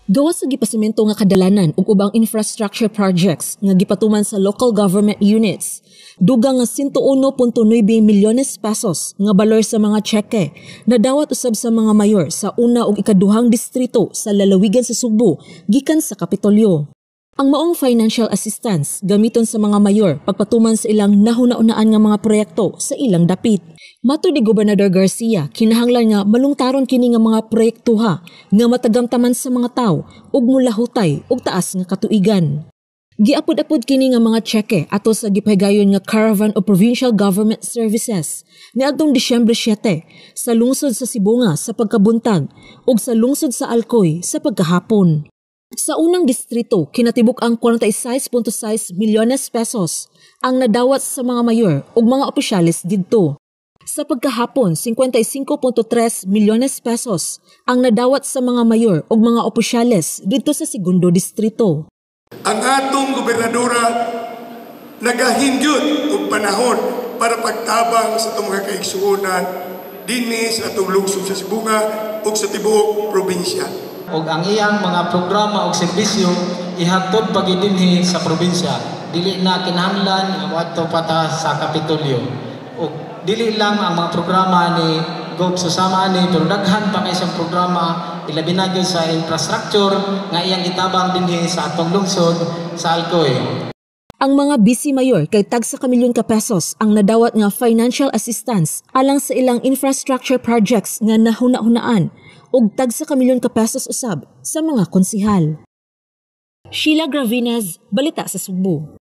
Gawas sa gipasimento nga kadalanan ug ubang infrastructure projects nga gipatuman sa local government units, dugang nga 101.9 milyones pesos nga balor sa mga tseke nadawat usab sa mga mayor sa una ug ikaduhang distrito sa lalawigan sa Sugbo gikan sa Kapitolyo. Ang maong financial assistance gamiton sa mga mayor pagpatuman sa ilang nahuna-unaan nga mga proyekto sa ilang dapit. Matud ni Gobernador Garcia, kinahanglan nga malungtaron kini nga mga proyektuha nga matagamtaman sa mga tawo ug mulahutay og taas nga katuigan. Giapod-apod kini nga mga tseke ato sa gipahigayon nga Caravan of Provincial Government Services niadtong Disyembre 7 sa lungsod sa Sibonga sa pagkabuntag ug sa lungsod sa Alcoy sa pagkahapon. Sa unang distrito, kinatibuk ang 46.6 milyones pesos ang nadawat sa mga mayor ug mga opisyales didto. Sa pagkahapon, 55.3 milyones pesos ang nadawat sa mga mayor ug mga opisyales didto sa segundo distrito. Ang atong gobernadora nagahindyot og panahon para pagtabang sa atong mga kaigsuonan dinhi sa atong lungsod sa Sibonga ug sa tibuok probinsya. Ug ang iyang mga programa ug serbisyo ihatod pa gyud dinhi sa probinsya. Dili na kinahanglan nga moadto pa ta sa Kapitolyo. Ug dili lang ang mga programa ni Gob susama ani, pero daghan pa kay siyang programa, ilabi na gyud sa infrastructure nga iyang gitabang dinhi sa atong lungsod sa Alcoy. Ang mga vice mayor kay tagsa ka milyon ka pesos ang nadawat nga financial assistance alang sa ilang infrastructure projects nga nahuna-hunaan ug tagsa ka milyon ka pesos usab sa mga konsihal. Sheila Gravinez, Balita sa Sugbo.